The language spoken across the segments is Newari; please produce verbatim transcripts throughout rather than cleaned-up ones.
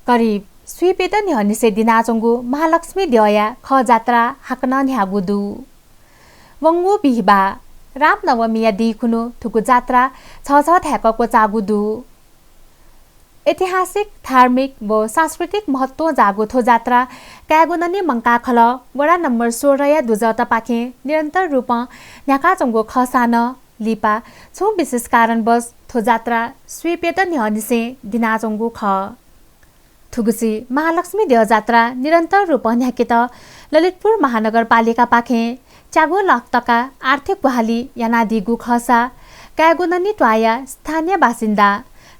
करिब स्वीप्यत न्ह्यःनिसें दिनाच्वंगु महालक्ष्मी द्यःया खः जात्रा हाकनं न्ह्याःगु दु। वंगु बिहिबाः रामनवमीया दिं खुन्हु थुगु जात्रा छछथाय्‌क क्वचाःगु दु। ऐतिहासिक, धार्मिक व सांस्कृतिक महत्वं जाःगु थ्व जात्रा काय्‌गुननी मंकाः खलः वडा नम्बर सोह्रया दुजःतपाखें निरन्तर रूपं न्ह्याकाच्वंगु खःसां नं लिपा छुं विशेष कारणवश थ्व जात्रा स्वीप्यत न्ह्यःनिसें दिनाच्वंगु खः। थुगुसी महालक्ष्मी द्यः जात्रा निरन्तर रूपं न्ह्याकेत ललितपुर महानगरपालिकापाखें च्यागू लाख तका आर्थिक ग्वाहालि यानादीगु खःसा काय्‌गुननी त्वाःया स्थानीय बासिन्दा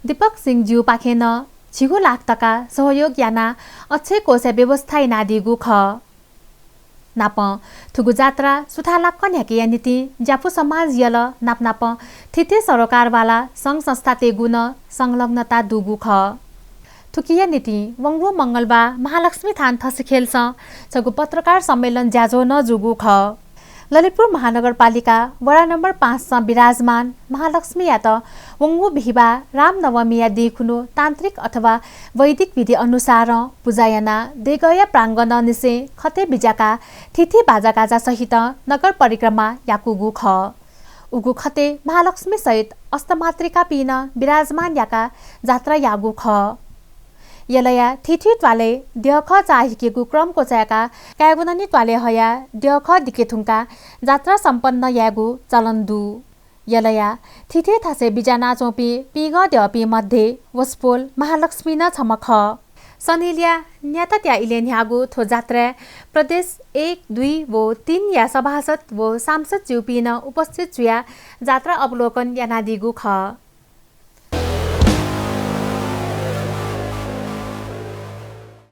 दीपक सिंह ज्यूपाखें नं झिगू लाख तका सहयोग यानाः अक्षय कोषया व्यवस्था यानादीगु खः। नापं थुगु जात्रा सुथांलाक्क न्ह्याकेया निंतिं ज्यापु समाज यल नापनापं थीथी सरोकारवाला संघ संस्थातय्‌गु नं संलग्नता दुगु खः। थुकिया निंतिं वंगु मंगलबाः महालक्ष्मी थान थसिखेलसं छगू पत्रकार सम्मेलन ज्याझ्वः नं जूगु खः। ललितपुर महानगरपालिका वडा नम्बर पाँचसं विराजमान महालक्ष्मीयात वंगु बिहिबाः रामनवमीया दिं खुन्हु तान्त्रिक अथवा वैदिक विधि अनुसारं पुजा यानाः देगःया प्राङ्गणंनिसें खतय् बिज्याकाः थीथी बाजागाजा सहितं नगर परिक्रमा याकूगु खः। उगु खतय् महालक्ष्मी सहित अष्टमातृकापिं नं विराजमान याकाः जात्रा याःगु खः। यलया थीथी त्वालय् द्यःखः चाःहिकेगु क्रम क्वचाय्‌काः काय्‌गुननी त्वालय् हयाः द्यःखः दिके धुंकाः जात्रा सम्पन्न यायेगु चलन दु। यलया थीथी थासय् बिज्यानाच्वंपिं पिंगः द्यःपिं मध्ये वसपोल महालक्ष्मी नं छम्ह खः। सनिलया न्यातात्या इलय् न्ह्याःगु थ्व जात्राय् प्रदेश एक, दुई व तीनया सभासद व सांसद ज्यूपिं नं उपस्थित जुयाः जात्रा अवलोकन यानादीगु खः।